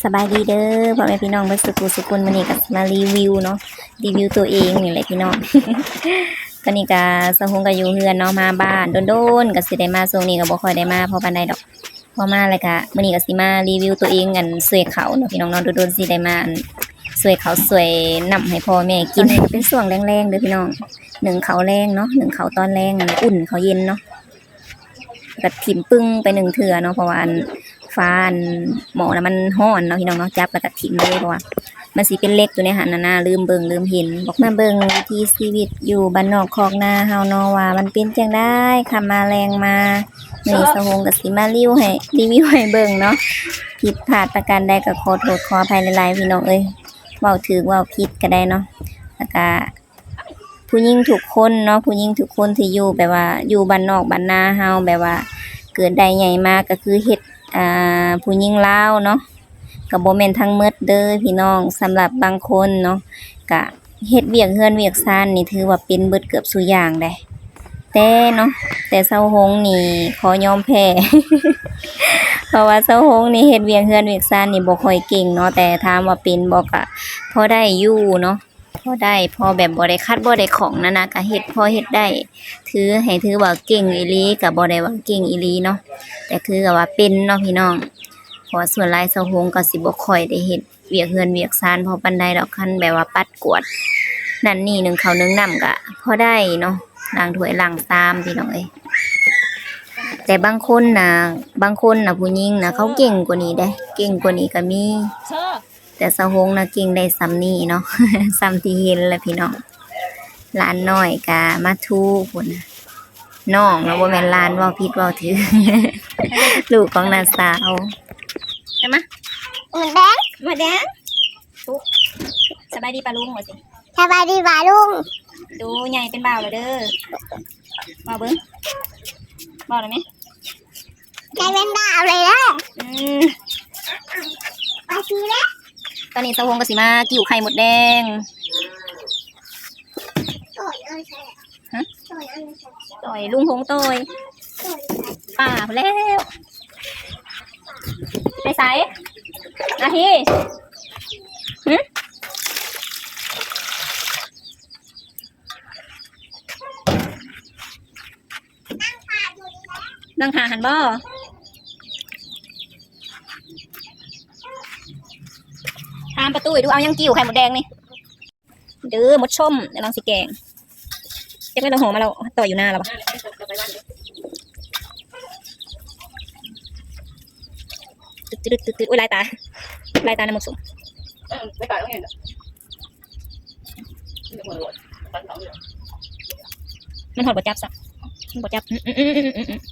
ສະບາຍດີເດີພໍ່ແມ່ພີ່ນ້ອງເບິດສູ່ຜູ້ສູ່ຄົນ, ມື້ນີ້ກໍຊິມາຣີວິວເນາະ ຣີວິວຕົວເອງນີ້ແຫຼະພີ່ນ້ອງ. ຕອນນີ້ກໍສາວຫົງກໍຢູ່ເຮືອນເນາະ, ມາບ້ານດົນໆກໍຊິໄດ້ມາ, ຊ່ວງນີ້ກໍບໍ່ຄ່ອຍໄດ້ມາພໍປານໃດດອກ. ພໍມາແລ້ວກໍມື້ນີ້ກໍຊິມາຣີວິວຕົວເອງ ອັນ ຊ່ວຍເຂົາເນາະພີ່ນ້ອງເນາະ, ດົນໆຊິໄດ້ມາ ອັນ ຊ່ວຍເຂົາ ຊ່ວຍນ້ຳໃຫ້ພໍ່ແມ່ກິນ. ຕອນນີ້ກໍເປັນຊ່ວງແລງໆເດີພີ່ນ້ອງ, ໜຶ້ງເຂົ້າແລງເນາະ, ໜຶ້ງເຂົ້າຕອນແລງ ອັນ ອຸ່ນເຂົ້າເຢັນເນາະ. ກໍຖິ້ມປຶ້ງໄປໜຶ່ງເທື່ອເນາະ, ເພາະວ່າ ອັນ ຝາ ອັນ ໝໍ້ນະມັນຮ້ອນເນາະພີ່ນ້ອງເນາະ, ຈັບແລ້ວກໍຖິ້ມເລີຍ ເພາະວ່າມັນຊິເປັນເຫຼັກຢູ່ໃນຫັ້ນນະນາ, ລືມເບິ່ງລືມເຫັນ. ບອກມາເບິ່ງວິຖີຊີວິດຢູ່ບ້ານນອກຄອກນາເຮົາເນາະ ວ່າມັນເປັນຈັ່ງໃດ ຄ່ຳມາແລງມາ. ມື້ນີ້ສາວຫົງກໍຊິມາຣີວິວໃຫ້ ຣີວິວໃຫ້ເບິ່ງເນາະ, ຜິດພາດປະການໃດກໍຂໍໂທດຂໍອະໄພຫຼາຍໆ ພີ່ນ້ອງເອີຍ, ເວົ້າຖືກເວົ້າຜິດກໍໄດ້ເນາະ. ແລ້ວກໍ ຜູ້ຍິງທຸກຄົນເນາະ, ຜູ້ຍິງທຸກຄົນທີ່ຢູ່ ແບບວ່າຢູ່ບ້ານນອກບ້ານນາເຮົາ ແບບວ່າເກີດໄດ້ໃຫຍ່ມາກໍຄືເຮັດ ອ່າ ຜູ້ຍິງລາວເນາະ, ກໍບໍ່ແມ່ນທັງໝົດເດີພີ່ນ້ອງ. ສຳລັບບາງຄົນເນາະ ກະເຮັດວຽກເຮືອນວຽກຊານນີ້ ຖືວ່າເປັນເບິດເກືອບສູ່ຢ່າງໃດ. ແຕ່ເນາະ ແຕ່ສາວຫົງນີ້ຂໍຍອມແພ້ ເພາະວ່າສາວຫົງນີ້ເຮັດວຽກເຮືອນວຽກຊານນີ້ບໍ່ຄ່ອຍເກັ່ງເນາະ, ແຕ່ຖາມວ່າເປັນບໍ່ ກະພໍໄດ້ຢູ່ເນາະ. ພໍໄດ້ ພໍແບບບໍ່ໄດ້ຂັດບໍ່ໄດ້ຂ້ອງນັ້ນນະ ກະເຮັດພໍເຮັດໄດ້. ຖື ໃຫ້ຖືວ່າເກັ່ງອີ່ຫຼີ ກະບໍ່ໄດ້ວ່າເກັ່ງອີ່ຫຼີເນາະ, ແຕ່ຄືກະວ່າເປັນເນາະພີ່ນ້ອງ. ເພາະວ່າສ່ວນຫຼາຍສາວຫົງກໍຊິບໍ່ຄ່ອຍໄດ້ເຮັດວຽກເຮືອນວຽກຊານພໍປານໃດດອກ, ຄັນແບບວ່າປັດກວາດນັ້ນນີ້ ໜຶ້ງເຂົ້າໜຶ້ງນ້ຳກະພໍໄດ້ເນາະ, ລ້າງຖ້ວຍລ້າງຊາມ ພີ່ນ້ອງເອີຍ. ແຕ່ບາງຄົນນະ ບາງຄົນນະ ຜູ້ຍິງນະ ເຂົາເກັ່ງກວ່ານີ້ເດ້, ເກັ່ງກວ່ານີ້ກະມີ. ແຕ່ສາວຫົງນະເກັ່ງໄດ້ສ່ຳນີ້ເນາະ, ສ່ຳທີ່ເຫັນແຫຼະພີ່ນ້ອງ. ຫຼານນ້ອຍກະມາທູພຸ້ນນະ, ນ້ອງເນາະ ບໍ່ແມ່ນຫຼານ ເວົ້າຜິດເວົ້າຖືກ, ລູກຂອງນ້າສາວ. ເອົາມາ ໝົດແດງ ໝົດແດງ. ທຸກ ສະບາຍດີປ້າລຸງວ່າຊິ. ສະບາຍດີປ້າລຸງ. ດູໃຫຍ່ເປັນບ່າວແລ້ວເດີ, ເວົ້າເບິ່ງ ເວົ້າໄດ້ໄໝ? ໃສ່ແວ່ນຕາເອົາເລີຍເດີ. ອືມ ໄປຊິເລີຍ. ຕອນນີ້ສາວຫົງກໍຊິມາກິ້ວໄຂ່ມົດແດງ. ຮະ? ຕ່ອຍ ລຸງຫົງຕ່ອຍ ປ່າພຸ້ນແລ້ວ. ໄປໃສ? ນາທີ ຫຶ? ນັ່ງຖ້າຫັ້ນບໍ່? ຖາມປ້າຕຸ້ຍດູ ເອົາຫຍັງກິ້ວໄຂ່ມົດແດງນີ້ ເດີ ມົດຊົມ ກຳລັງຊິແກງ. ຈັກແມ່ນລາວຫໍ່ມາ ລາວຕ່ອຍຢູ່ນາລາວບໍ່? ຕຶດໆໆໆ ໂອ້ຍ ຫຼາຍຕາ ຫຼາຍຕານຳມົດຊົມ. ມັນຮອດບໍ່ຈັບຊະ ມັນບໍ່ຈັບ. ອືມໆໆ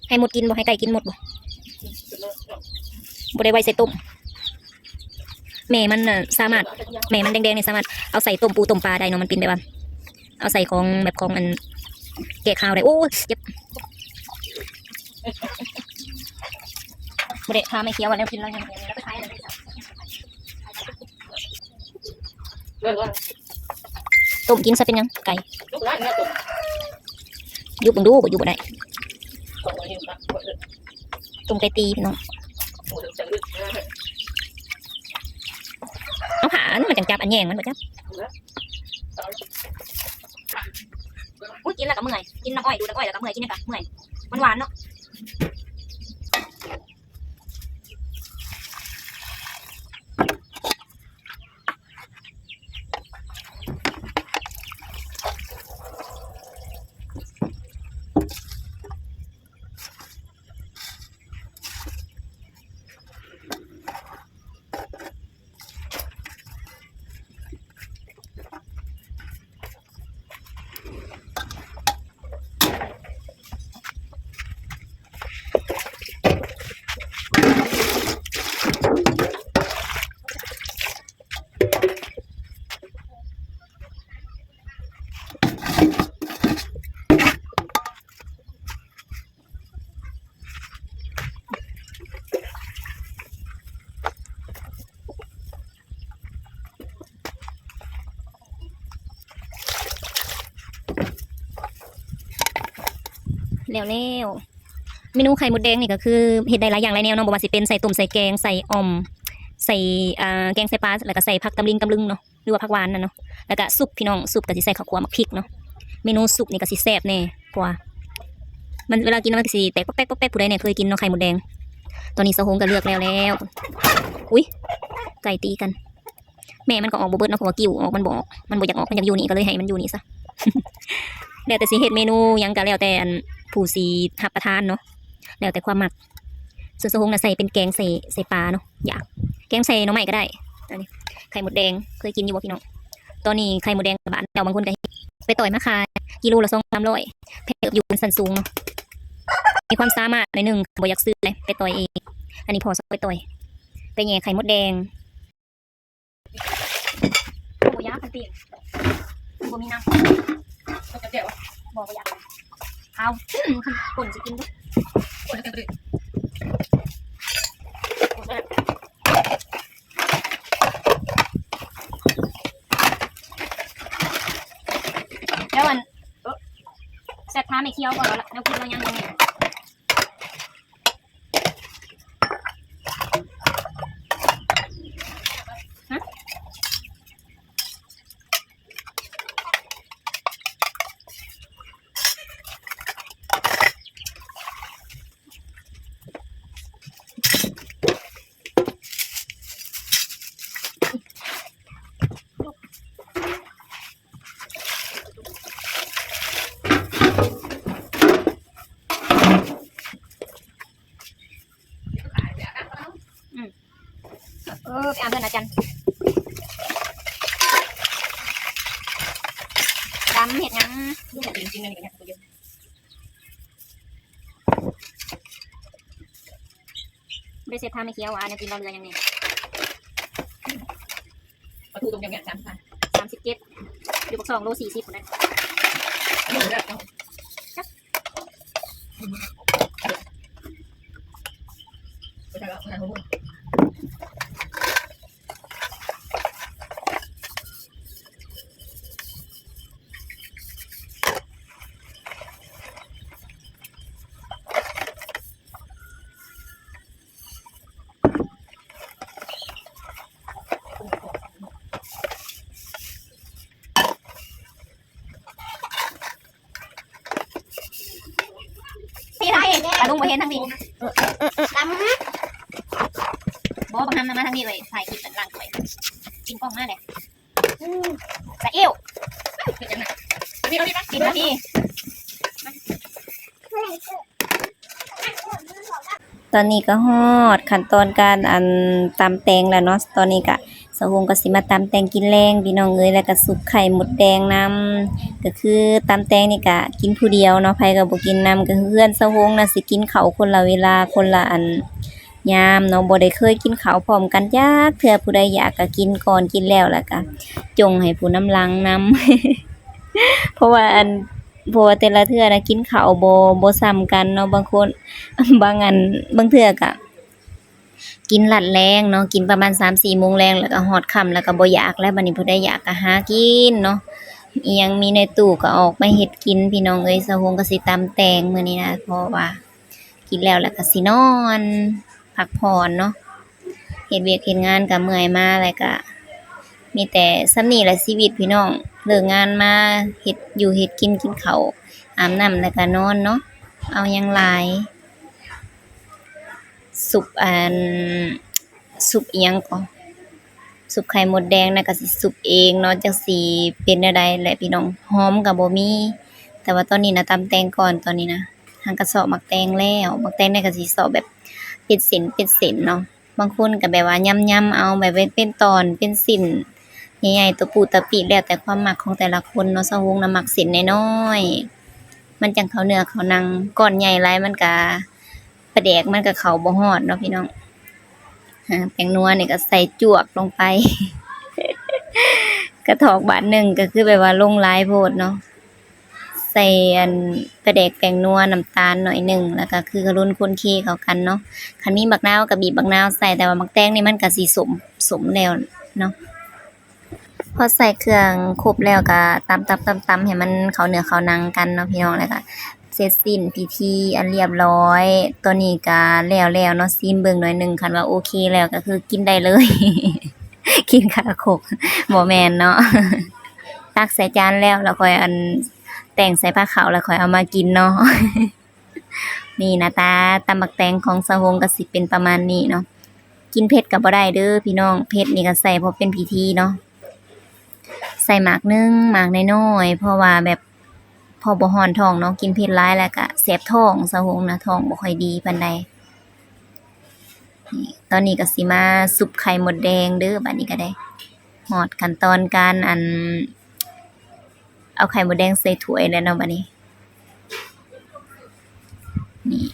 ໆ ໃຫ້ມົດກິນບໍ່? ໃຫ້ໄກ່ກິນມົດບໍ່? ບໍ່ໄດ້ໄວ້ໃສ່ຕົ້ມ. ແມ່ມັນນະ ສາມາດ ແມ່ມັນແດງໆນີ້ ສາມາດເອົາໃສ່ຕົ້ມປູຕົ້ມປາໄດ້ເນາະ. ມັນເປັນແບບວ່າ ເອົາໃສ່ຂອງ ແບບຂອງອັນ ແກ້ຄາວໄດ້. ໂອ້ຍ ເຈັບ. ບໍ່ໄດ້ ຖ້າແມ່ຂຽວວ່າແນວກິນແລ້ວຍັງ ແລ້ວໄປຂາຍ. ຕົ້ມກິນຊະເປັນຫຍັງ ໄກ່. ຢຸບເບິ່ງດູ ບໍ່ ຢຸບບໍ່ໄດ້. ຕົ້ມໄກ່ຕີພີ່ນ້ອງ. ເອົາຜ້າອັນມັນຈັ່ງຈັບ ອັນແຍງມັນບໍ່ຈັບ. ໂອ້ຍ ກິນແລ້ວກໍເມື່ອຍ ກິນນ້ຳອ້ອຍ ດູດນ້ຳອ້ອຍແລ້ວກໍເມື່ອຍ ກິນຫຍັງກໍເມື່ອຍ. ມັນຫວານເນາະ. ແລ້ວ ແລ້ວ ເມນູໄຂ່ມົດແດງນີ້ກໍຄືເຮັດໄດ້ຫຼາຍຢ່າງຫຼາຍແນວເນາະ, ບໍ່ວ່າຊິເປັນໃສ່ຕົ້ມ ໃສ່ແກງ ໃສ່ອ່ອມ ໃສ່ ອ່າ ແກງໃສ່ປາ ແລ້ວກໍໃສ່ຜັກຕຳລິງຕຳລຶງເນາະ ຫຼືວ່າຜັກຫວານນັ້ນເນາະ, ແລ້ວກໍຊຸບ ພີ່ນ້ອງ, ຊຸບກໍຊິໃສ່ເຂົ້າຂົ້ວໝາກພິກເນາະ. ເມນູຊຸບນີ້ກໍຊິແຊບແດ່ ເພາະວ່າມັນ ເວລາກິນແລ້ວມັນກໍຊິແຕກປອກແປກປອກແປກ. ຜູ້ໃດແດ່ເຄີຍກິນເນາະ ໄຂ່ມົດແດງ? ຕອນນີ້ສາວຫົງກໍເລືອກແລ້ວແລ້ວ. ອຸ້ຍ ໄກ່ຕີກັນ. ແມ່ມັນກໍອອກບໍ່ເບິດເນາະ ເພາະວ່າກິ່ວອອກ ມັນບໍ່ອອກ ມັນບໍ່ຢາກອອກ ມັນຢາກຢູ່ນີ້ ກໍເລີຍໃຫ້ມັນຢູ່ນີ້ຊະ. ແລ້ວແຕ່ຊິເຮັດເມນູຫຍັງກໍແລ້ວແຕ່ ອັນ ຜູ້ຊິຮັບປະທານເນາະ ແລ້ວແຕ່ຄວາມມັກ. ສ່ວນສາວຫົງນະໃສ່ເປັນແກງໃສ່ ໃສ່ປາເນາະ ຢາກ ແກງໃສ່ໜໍ່ໄມ້ກໍໄດ້. ອັນນີ້ໄຂ່ມົດແດງ ເຄີຍກິນຢູ່ບໍ່ພີ່ນ້ອງ? ຕອນນີ້ໄຂ່ມົດແດງບາດແລ້ວ ບາງຄົນກໍເຮັດ ໄປຕ່ອຍມາຂາຍ ກິໂລລະສອງສາມຮ້ອຍ ແພງເຕີບ ຢູ່ຊັ້ນສູງເນາະ ມີຄວາມສາມາດໜ້ອຍໜຶ່ງ ບໍ່ຢາກຊື້ເລີຍ ໄປຕ່ອຍເອງ. ອັນນີ້ພໍ່ຊອຍໄປຕ່ອຍ ໄປແຍ່ໄຂ່ມົດແດງ. ບໍ່ຢາກ ຄັນປີ້ງບໍ່ມີນ້ຳ ບໍ່ ບໍ່ຢາກ ເອົາ ຄົນຊິກິນ ຄົນ ແລ້ວອັນ ແຊດຖາມແມ່ຂຽວກ່ອນວ່າແນວກິນລາວຍັງບໍ່ມີ. ອືມ ເອີ ໄປອ່ານເພື່ອນອາຈານ ດຳເຮັດຫຍັງ? ບໍ່ໄດ້ເຊັດຖາມແມ່ຂຽວວ່າແນວກິນລາວເຫຼືອຫຍັງແດ່. ປາທູຕົ້ມຍຳແຫນມ ສາມສິບພັນ ສາມສິບເຈັດ ຢູ່ປາກຊ່ອງໂລສີ່ສິບພຸ້ນນະ. ພີ່ໄທ ປາລຸງບໍ່ເຫັນທາງນີ້ ດຳ ບໍ່ ບັກຫຳນຳມາທາງນີ້ເລີຍ ຖ່າຍຄລິບຫຼັງຂ້ອຍ ກິນກ້ອງມາແຫຼະ. ອືມ ສະອິ້ວ ເຮັດຫຍັງນະ? ມາພີ້ ມາພີ້ ມາພີ້. ຕອນນີ້ກໍຮອດຂັ້ນຕອນການ ອັນ ຕຳແຕງແລ້ວເນາະ. ຕອນນີ້ກະສາວຫົງກໍຊິມາຕຳແຕງກິນແລງ ພີ່ນ້ອງເອີຍ ແລ້ວກໍຊຸບໄຂ່ມົດແດງນຳ. ກໍຄືຕຳແຕງນີ້ກະກິນຜູ້ດຽວເນາະ ໃຜກໍບໍ່ກິນນຳ. ກໍຄືເຮືອນສາວຫົງນະ ຊິກິນເຂົ້າຄົນລະເວລາ ຄົນລະ ອັນ ຍາມເນາະ ບໍ່ໄດ້ເຄີຍກິນເຂົ້າພ້ອມກັນຈັກເທື່ອ. ຜູ້ໃດຢາກກໍກິນກ່ອນ ກິນແລ້ວ ແລ້ວກໍຈົ່ງໃຫ້ຜູ້ນຳຫຼັງນຳ ເພາະວ່າອັນ ເພາະວ່າແຕ່ລະເທື່ອນະ ກິນເຂົ້າບໍ່ ບໍ່ສ່ຳກັນເນາະ. ບາງຄົນ ບາງອັນ ບາງເທື່ອກໍກິນລັດແລງເນາະ ກິນປະມານສາມສີ່ໂມງແລງ ແລ້ວກໍຮອດຄ່ຳ ແລ້ວກໍບໍ່ຢາກແລ້ວ. ບັດນີ້ຜູ້ໃດຢາກກໍຫາກິນເນາະ ອີ່ຫຍັງມີໃນຕູ້ກໍອອກມາເຮັດກິນ ພີ່ນ້ອງເອີຍ. ສາວຫົງກໍຊິຕຳແຕງມື້ນີ້ນະ ເພາະວ່າ ກິນແລ້ວ ແລ້ວກໍຊິນອນ ພັກຜ່ອນເນາະ. ເຮັດວຽກເຮັດງານກໍເມື່ອຍມາ ແລ້ວກໍມີແຕ່ສ່ຳນີ້ແຫຼະຊີວິດພີ່ນ້ອງ. ເລີກງານມາເຮັດຢູ່ເຮັດກິນ ກິນເຂົ້າ ອາບນ້ຳ ແລ້ວກໍນອນເນາະ. ເອົາຫຍັງຫຼາຍ. ຊຸບ ອັນ ຊຸບອີ່ຫຍັງກໍ ຊຸບໄຂ່ມົດແດງນະ ກໍຊິຊຸບເອງເນາະ ຈັກຊິເປັນແນວໃດແຫຼະພີ່ນ້ອງ. ຫອມກໍບໍ່ມີ ແຕ່ວ່າຕອນນີ້ນະ ຕຳແຕງກ່ອນ ຕອນນີ້ນະ. ຫາກະຊອກໝາກແຕງແລ້ວ ໝາກແຕງນີ້ກໍຊິຊອກແບບເປັນເສັ້ນເປັນເສັ້ນເນາະ. ບາງຄົນກໍແບບວ່າຍຳໆເອົາ ແບບເປັນ ເປັນຕອນເປັນຊິ້ນໃຫຍ່ໆ ຕະປຸຕະປິ ແລ້ວແຕ່ຄວາມມັກຂອງແຕ່ລະຄົນເນາະ. ສາວຫົງນະມັກເສັ້ນນ້ອຍໆ ມັນຈັ່ງເຂົ້າເນື້ອເຂົ້າໜັງ. ກ້ອນໃຫຍ່ຫຼາຍມັນກະ ປາແດກມັນກະເຂົ້າບໍ່ຮອດເນາະພີ່ນ້ອງ. ອາ ແປ້ງນົວນີ້ກໍໃສ່ຈວກລົງໄປ ກະຖອກບາດໜຶ່ງ ກໍຄືແບບວ່າລົງຫຼາຍໂພດເນາະ. ໃສ່ອັນປາແດກ ແປ້ງນົວ ນ້ຳຕານໜ້ອຍໜຶ່ງ ແລ້ວກໍຄືກະລຸນຄົນເຄເຂົ້າກັນເນາະ. ຄັນມີບັກນາວກໍບີບບັກນາວໃສ່ ແຕ່ວ່າໝາກແຕງນີ້ມັນກໍຊິສົ້ມ ສົ້ມແລ້ວເນາະ. ພໍໃສ່ເຄື່ອງຄົບແລ້ວກໍຕຳໆໆ ໃຫ້ມັນເຂົ້າເນື້ອເຂົ້າໜັງກັນເນາະພີ່ນ້ອງ. ແລ້ວກໍ ເສັດສິ້ນພິທີອັນລຽບລ້ອຍ. ຕອນນີ້ກະແລ້ວແລ້ວເນາະ, ຊີມເບິ່ງໜ້ອຍໜຶ່ງ, ຄັນວ່າໂອເຄແລ້ວກະຄືກິນໄດ້ເລີຍ. ກິນຄາຄົກ ບໍ່ແມ່ນເນາະ. ຕັກໃສ່ຈານແລ້ວ ແລ້ວຄ່ອຍອັນ ແຕ່ງໃສ່ພາເຂົ້າ ແລ້ວຄ່ອຍເອົາມາກິນເນາະ. ນີ້ໜ້າຕາຕຳບັກແຕງຂອງສາວຫົງກະຊິເປັນປະມານນີ້ເນາະ. ກິນເຜັດກະບໍ່ໄດ້ເດີພີ່ນ້ອງ, ເຜັດນີ້ກະໃສ່ພໍເປັນພິທີເນາະ. ໃສ່ໝາກໜຶ່ງ ໝາກນ້ອຍໆ ເພາະວ່າແບບພໍບໍ່ຮ້ອນທ້ອງເນາະ, ກິນເຜັດຫຼາຍແລ້ວກະແສບທ້ອງ, ສາວຫົງນະທ້ອງບໍ່ຄ່ອຍດີປານໃດ. ນີ້ ຕອນນີ້ກະຊິມາຊຸບໄຂ່ມົດແດງເດີ. ບາດນີ້ກະໄດ້ຮອດຂັ້ນຕອນການອັນ ເອົາໄຂ່ມົດແດງໃສ່ຖ້ວຍແລ້ວເນາະບາດນີ້. ນີ້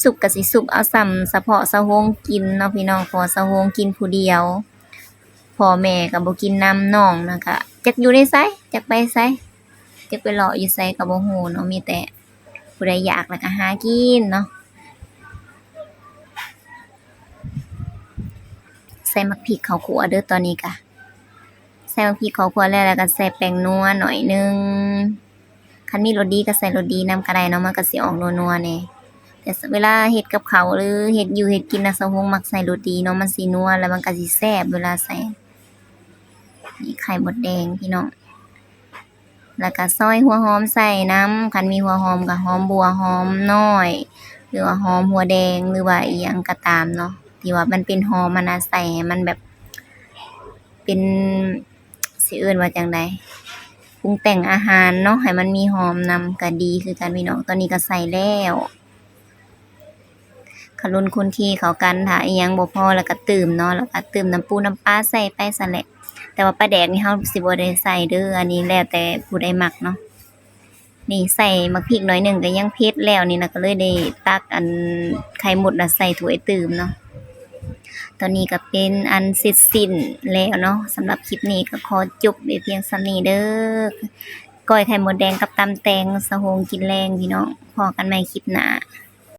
ຊຸບກະຊິຊຸບເອົາຊ່ຳສະເພາະສາວຫົງກິນເນາະພີ່ນ້ອງ, ເພາະວ່າສາວຫົງກິນຜູ້ດຽວ, ພໍ່ແມ່ກະບໍ່ກິນນຳ, ນ້ອງນະກະຈັກຢູ່ໃນໃສ ຈັກໄປໃສ ຈັກໄປເລາະຢູ່ໃສກະບໍ່ຮູ້ເນາະ, ມີແຕ່ຜູ້ໃດຢາກແລ້ວກະຫາກິນເນາະ. ໃສ່ໝາກພິກເຂົ້າຂົ້ວເດີ. ຕອນນີ້ກະໃສ່ໝາກພິກເຂົ້າຂົ້ວແລ້ວ ແລ້ວກະໃສ່ແປ້ງນົວໜ້ອຍໜຶ່ງ, ຄັນມີລົດດີກະໃສ່ລົດດີນຳກະໄດ້ເນາະ, ມັນກະຊິອອກນົວໆແດ່. ແຕ່ເວລາເຮັດກັບເຂົ້າ ຫຼື ເຮັດຢູ່ເຮັດກິນນະ, ສາວຫົງມັກໃສ່ລົດດີເນາະ, ມັນຊິນົວ ແລ້ວມັນກະຊິແຊບເວລາໃສ່. ນີ້ໄຂ່ມົດແດງພີ່ນ້ອງ. ແລ້ວກະຊອຍຫົວຫອມໃສ່ນຳ, ຄັນມີຫົວຫອມກະຫອມບົ່ວ ຫອມນ້ອຍ ຫຼືວ່າຫອມຫົວແດງ ຫຼືວ່າອີ່ຫຍັງກະຕາມເນາະ ທີ່ວ່າມັນເປັນຫອມຫັ້ນນະ, ໃສ່ໃຫ້ມັນແບບເປັນ ຊິເອີ້ນວ່າຈັ່ງໃດ ປຸງແຕ່ງອາຫານເນາະ ໃຫ້ມັນມີຫອມນຳກະດີຄືກັນພີ່ນ້ອງ. ຕອນນີ້ກະໃສ່ແລ້ວ. ຄັນລຸ້ນຄຸນຄີເຂົ້າກັນ ຖ້າອີ່ຫຍັງບໍ່ພໍແລ້ວກະຕື່ມເນາະ, ແລ້ວກະຕື່ມນ້ຳປູນ້ຳປາໃສ່ໄປຊັ້ນແຫຼະ. ແຕ່ວ່າປາແດກນີ້ເຮົາຊິບໍ່ໄດ້ໃສ່ເດີ, ອັນນີ້ແລ້ວແຕ່ຜູ້ໃດມັກເນາະ. ນີ້ໃສ່ໝາກພິກໜ້ອຍໜຶ່ງກະຍັງເຜັດແລ້ວນີ້ນະ, ກະເລີຍໄດ້ຕັກອັນໄຂ່ມົດນະໃສ່ຖ້ວຍຕື່ມເນາະ. ຕອນນີ້ກະເປັນອັນເສັດສິ້ນແລ້ວເນາະ. ສຳລັບຄລິບນີ້ກະຂໍຈົບໄວ້ພຽງສ່ຳນີ້ເດີ. ກ້ອຍໄຂ່ມົດແດງກັບຕຳແຕງ ສາວຫົງກິນແລງພີ່ນ້ອງ. ພໍ້ກັນໃໝ່ຄລິບໜ້າ.